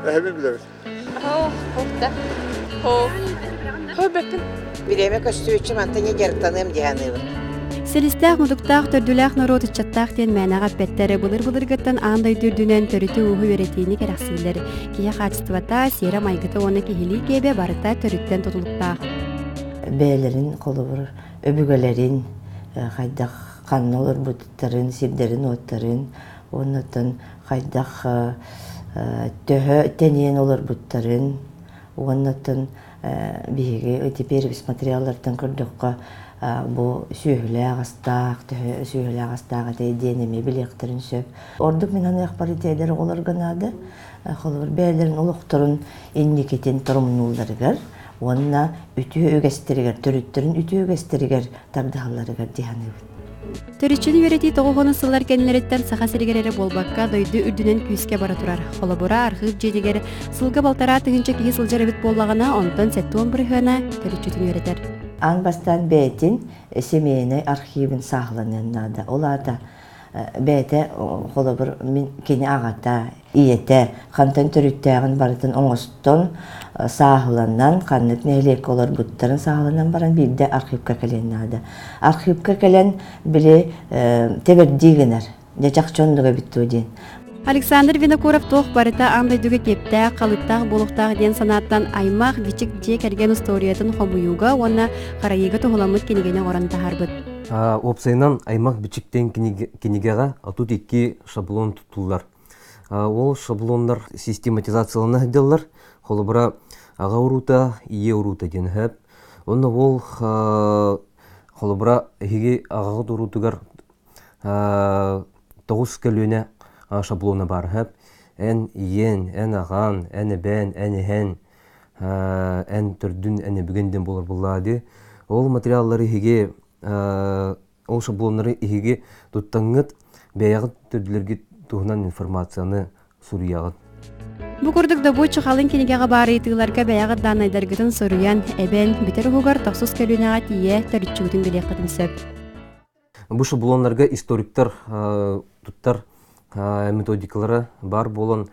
Эһэбин билэбин. Оо, да. Оо. Хойбөппүн. Бириэмэ көстүбүччэ мантан дьарыктаныам дии саныыбын. Силистээх, мутуктаах, төрдүлээх норуот ыччаттаах диэн мээнэҕэ эппэттэр. Былыр-былыргыттан аан дойду үрдүнэн төрүтү-ууһу үөрэтиини кэрэхсииллэр. Киһи хаачыстыбата, сиэрэ-майгыта уонна киһилии киэбэ барыта төрүттэн тутулуктаах. Бэйэлэрин холобур өбүгэлэрин хайдах ханна олорбуттарын, сирдэрин-уоттарын уонна хайдах төһө тэнийэн олорбуттарын уонна биһиги теперь материаллартан көрдөххө бу сүөһүлээх астаах төһө сүөһүлээх астаах этэй диэн эмиэ билиэхтэрин сөп. Ордук мин аныахпар итиэлэр оҕолорго наада. Холобур бэйэлэрин олохторун инникитин торумнуулларыгар уонна үтүө үгэстэригэр, төрүттэрин үтүө үгэстэригэр тардыһалларыгар дии саныыбын. Төрүччүнү үөрэтии тоҕуһунун сыллар кэннилэриттэн Саха сиригэр эрэ буолбакка, дойду үрдүнэн күүскэ бара турар. Холобура, архыып дьиэтигэр сылга балтараа тыһыынча киһи сылдьар эбит буоллаҕына, онтон 70 бырыһыана төрүччүтүн үөрэтэр. Аан бастаан бэйэтин семейнай архивын сааһыланыан наада. Ол аата бэйэтэ холобур мин кини аҕата ийэтэ хантан төрүттээҕин барытын оҥостон сааһыланан ханнык нэһилиэккэ олорбуттарын сааһыланан баран биирдэ архивка кэлиэн наада архивка кэлэн били тэбэрдии гынар дьэ чахчы оннук эбит дуо диэн. Александр Винокуров туох барыта аан дойдуга киэптээх, халыптаах буолуохтаах диэн санааттан аймах бичик дьиэ кэргэн устуоруйатын хомуйууга уонна харайыыга туһуламмыт кинигэни оҥорон таһаарбыт. Уопсайынан аймах бичиктэн кинигэҕэ 32 шаблон туттуллар. Ол шаблоннар систематизациялана сылдьаллар. Холобура, аҕа уруута, ийэ уруута диэн сөп. Онно ол холобура эһиги аҕаҕыт уруутугар тоҕус көлүөнэ шаблона баар сөп. Эн ийэн, эн аҕаҥ, эн эбээн, эн эһэҥ, эн төрдүн, эн өбүгэн диэн буолар буоллаҕа дии. Ол материаллары эһиги ол шаблоннары эһиги туттаҥҥыт бэйэҕит төрдүлэргит туһунан информацияны суруйаҕыт. Бу курдук добуоччу халыҥ кинигэҕэ баар ыйытыыларга бэйэҕит дааннайдаргытын суруйан, эбэн, бүтэр уһугар тохсус көлүөнэҕэ тиийэ төрүччүгүтүн билиэххитин сөп. Бу шаблоннарга историктар туттар методикалара баар буолан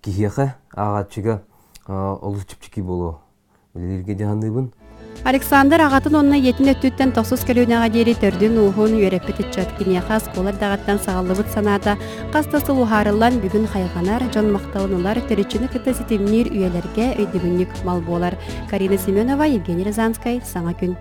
киһиэхэ ааҕааччыга олус чэпчэки буолуо үлэлииргэ дьаһаныыбын. Александр аҕатын уонна ийэтин өттүттэн тохсус көлүөнэҕэ диэри төрдүн-ууһун үөрэппит ыччат киниэхэ оскуола эрдэҕиттэн саҕаллыбыт санаата хас да сыл уһаарыллан бүгүн хайҕанар, дьон махталын ылар, төрүччүнү кытта ситимниир үйэлэргэ өйдөбүнньүк мал буолар. Карина Семенова, Евгений Рязанскай, Саҥа күн.